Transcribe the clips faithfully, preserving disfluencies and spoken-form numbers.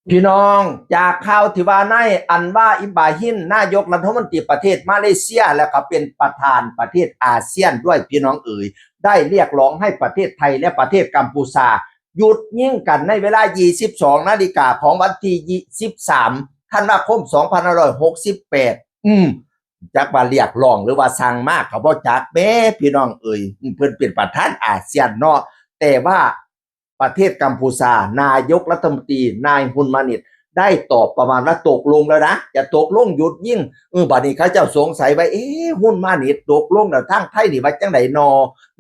พี่น้อง จากข่าวที่ว่านายอันวา อิบราฮิม นายกรัฐมนตรีประเทศมาเลเซีย และก็เป็นประธานประเทศอาเซียนด้วย พี่น้องเอ๋ย ได้เรียกร้องให้ประเทศไทยและประเทศกัมพูชา หยุดยิงกันในเวลา ยี่สิบสอง นาฬิกาของวันที่ สิบสาม ธันวาคม สองพันห้าร้อยหกสิบแปด อืม จักว่าเรียกร้องหรือว่าสั่งมา เขาบ่จักแหม พี่น้องเอ๋ย อืม เพิ่นเป็นประธานอาเซียนเนาะ แต่ว่าประเทศกัมพูชา นายกรัฐมนตรี นายฮุนมานิต ได้ตอบประมาณว่าตกลงแล้วนะ จะตกลงหยุดยิง เออ บัดนี้เขาเจ้าสงสัยว่า เอ๊ะ ฮุนมานิตตกลงแล้ว ทางไทยนี่ว่าจั่งใดนอ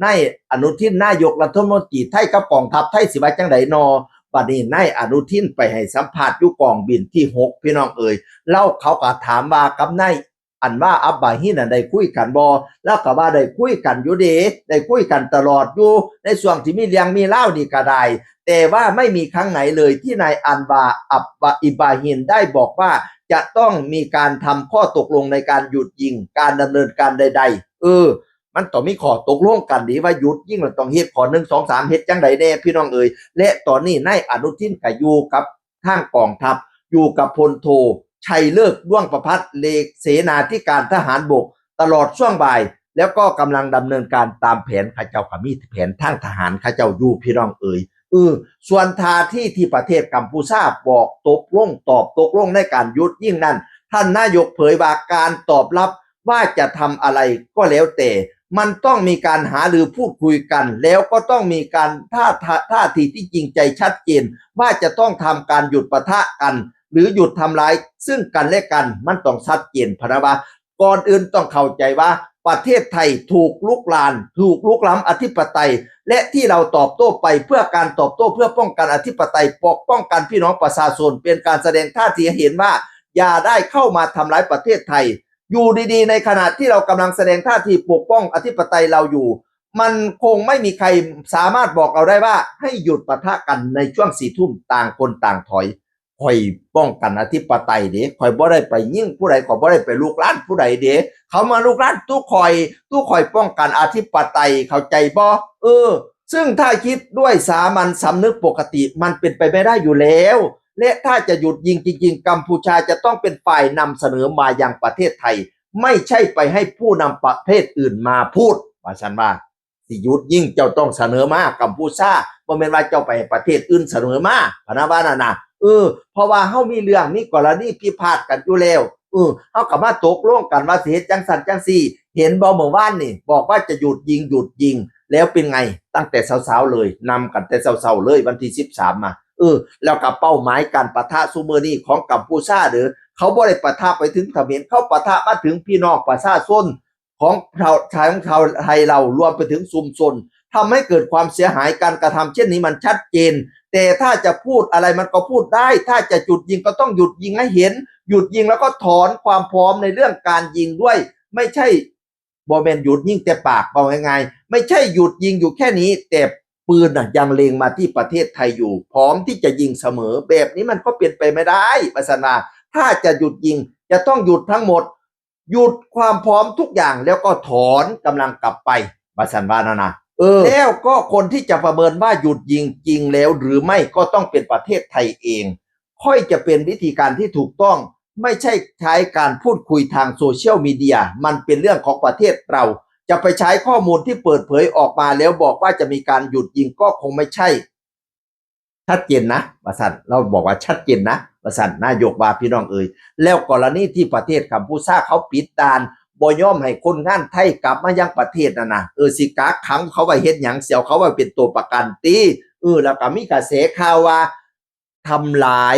นายอนุทิน นายกรัฐมนตรีไทยกับกองทัพไทยสิว่าจั่งใดนอ บัดนี้นายอนุทินไปให้สัมภาษณ์อยู่กองบินที่หก พี่น้องเอ๋ย แล้วเขาก็ถามว่ากับนายอันวา อับบาฮินน่ะได้คุยกันบ่ แล้วก็ว่าได้คุยกันอยู่เด้ ได้คุยกันตลอดอยู่ ในช่วงที่มีเรื่องมีราวนี่ก็ได้ แต่ว่าไม่มีครั้งไหนเลยที่นายอันวา อับบา อิบราฮิม ได้บอกว่าจะต้องมีการทำข้อตกลงในการหยุดยิง การดำเนินการใดๆ เออ มันต้องมีข้อตกลงกันดีว่าหยุดยิงแล้วต้องเฮ็ดข้อ หนึ่ง สอง สาม เฮ็ดจั่งใดแน่ พี่น้องเอ๋ย และตอนนี้นายอนุทินก็อยู่กับทางกองทัพ อยู่กับพลโท ชัยฤกษ์ ด้วงประภัส เลขเสนาธิการทหารบก ตลอดช่วงบ่าย แล้วก็กำลังดำเนินการตามแผน เขาเจ้าก็มีแผนทางทหารเขาเจ้าอยู่ พี่น้องเอ๋ย เออ ส่วนท่าทีที่ประเทศกัมพูชาบอกตกลง ตอบตกลงในการหยุดยิงนั้น ท่านนายกเผยว่าการตอบรับว่าจะทำอะไรก็แล้วแต่ มันต้องมีการหารือพูดคุยกัน แล้วก็ต้องมีการท่าท่าท่าทีที่จริงใจชัดเจน ว่าจะต้องทำการหยุดปะทะกัน หรือหยุดทำร้ายซึ่งกันและกัน มันต้องชัดเจน พะนะว่า ก่อนอื่นต้องเข้าใจว่าประเทศไทยถูกลุกลาน ถูกลุกล้ำอธิปไตย และที่เราตอบโต้ไปเพื่อการตอบโต้เพื่อป้องกันอธิปไตย ปกป้องกันพี่น้องประชาชน เป็นการแสดงท่าทีให้เห็นว่าอย่าได้เข้ามาทำร้ายประเทศไทย อยู่ดีๆ ในขณะที่เรากำลังแสดงท่าทีปกป้องอธิปไตยเราอยู่ มันคงไม่มีใครสามารถบอกเราได้ว่าให้หยุดปะทะกันในช่วงสี่ทุ่ม ต่างคนต่างถอย ข่อยป้องกันอธิปไตยเด้ ข่อยบ่ได้ไปยิงผู้ใด ข่อยบ่ได้ไปลุกลานผู้ใดเด้ เขามาลุกลานตู้ข่อย ตู้ข่อยป้องกันอธิปไตย เข้าใจบ่ เออ ซึ่งถ้าคิดด้วยสามัญสำนึกปกติมันเป็นไปไม่ได้อยู่แล้ว และถ้าจะหยุดยิงจริงๆ กัมพูชาจะต้องเป็นฝ่ายนำเสนอมายังประเทศไทย ไม่ใช่ไปให้ผู้นำประเทศอื่นมาพูด ว่าซั่นว่า สิหยุดยิงเจ้าต้องเสนอมา กัมพูชา บ่แม่นว่าเจ้าไปให้ประเทศอื่นเสนอมา พะนะว่านั่นน่ะ เออ เพราะว่าเฮามีเรื่องมีกรณีพิพาทกันอยู่แล้ว เออ เฮาก็มาตกลงกันว่าสิเฮ็ดจั่งซั้นจั่งซี้ เห็นบ่ เมื่อวานนี่บอกว่าจะหยุดยิง หยุดยิง แล้วเป็นไง ตั้งแต่เช้าๆเลย นำกันแต่เช้าๆเลย วันที่ สิบสาม มา เออ แล้วก็เป้าหมายการปะทะซุมื้อนี้ของกัมพูชาเด้อ เขาบ่ได้ปะทะไปถึงเขมร เขาปะทะมาถึงพี่น้องประชาชน ของชาว ชาว ชาวไทยเรา รวมไปถึงชุมชน ทำให้เกิดความเสียหาย การกระทำเช่นนี้มันชัดเจน แต่ถ้าจะพูดอะไรมันก็พูดได้ ถ้าจะหยุดยิงก็ต้องหยุดยิงให้เห็น หยุดยิงแล้วก็ถอนความพร้อมในเรื่องการยิงด้วย ไม่ใช่ บ่แม่นหยุดยิงแต่ปาก เว้าง่ายๆ ไม่ใช่หยุดยิงอยู่แค่นี้ แต่ปืนน่ะยังเล็งมาที่ประเทศไทยอยู่ พร้อมที่จะยิงเสมอ แบบนี้มันก็เป็นไปไม่ได้ ว่าซั่นว่า ถ้าจะหยุดยิงจะต้องหยุดทั้งหมด หยุดความพร้อมทุกอย่างแล้วก็ถอนกำลังกลับไป ว่าซั่นว่านั่นนะ เออ แล้วก็คนที่จะประเมินว่าหยุดยิงจริงแล้วหรือไม่ก็ต้องเป็นประเทศไทยเอง ค่อยจะเป็นวิธีการที่ถูกต้อง ไม่ใช่ใช้การพูดคุยทางโซเชียลมีเดีย มันเป็นเรื่องของประเทศเรา จะไปใช้ข้อมูลที่เปิดเผยออกมาแล้วบอกว่าจะมีการหยุดยิงก็คงไม่ใช่ ชัดเจนนะ ว่าซั่น ลาวบอกว่าชัดเจนนะ ว่าซั่น นายกว่า พี่น้องเอ๋ย แล้วกรณีที่ประเทศกัมพูชาเขาปิดด่าน บ่ยอมให้คนงานไทยกลับมายังประเทศนั่นนะ เออ สิกักขังเขาไว้เฮ็ดหยัง สิเอาเขาไว้เป็นตัวประกันติ เออ แล้วก็มีกระแสข่าวว่าทำร้าย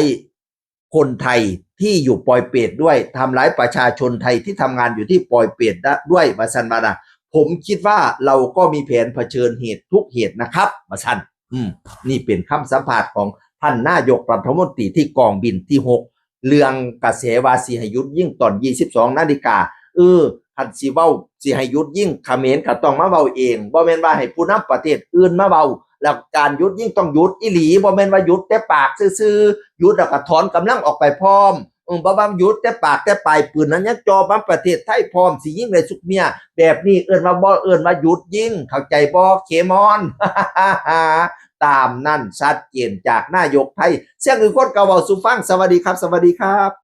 คนไทยที่อยู่ปอยเปตด้วย ทำร้ายประชาชนไทยที่ทำงานอยู่ที่ปอยเปตด้วย ว่าซั่นว่านะ ผมคิดว่าเราก็มีแผนเผชิญเหตุทุกเหตุนะครับ ว่าซั่น อืม นี่เป็นคำสัมภาษณ์ของท่านนายกรัฐมนตรีที่กองบินที่หก เรื่องกระแสว่าสิให้หยุดยิงตอน ยี่สิบสอง นาฬิกา เออ คันสิเว้า สิให้หยุดยิง เขมรก็ต้องมาเว้าเอง บ่แม่นว่าให้ผู้นำประเทศอื่นมาเว้า แล้วการหยุดยิงต้องหยุดอีหลี บ่แม่นว่าหยุดแต่ปากซื่อๆ หยุดแล้วก็ถอนกำลังออกไปพร้อม เออ บ่ว่าหยุดแต่ปากแต่ปลาย ปืนนั้นยังจ่อมาประเทศไทยพร้อม สิยิงได้ซุกเมีย แบบนี้เอิ้นว่าบ่ เอิ้นว่าหยุดยิง เข้าใจบ่ เคมอน ตามนั้นชัดเจนจากนายกไทย เสียงอื่นคนก็เว้าสู่ฟัง สวัสดีครับ สวัสดีครับ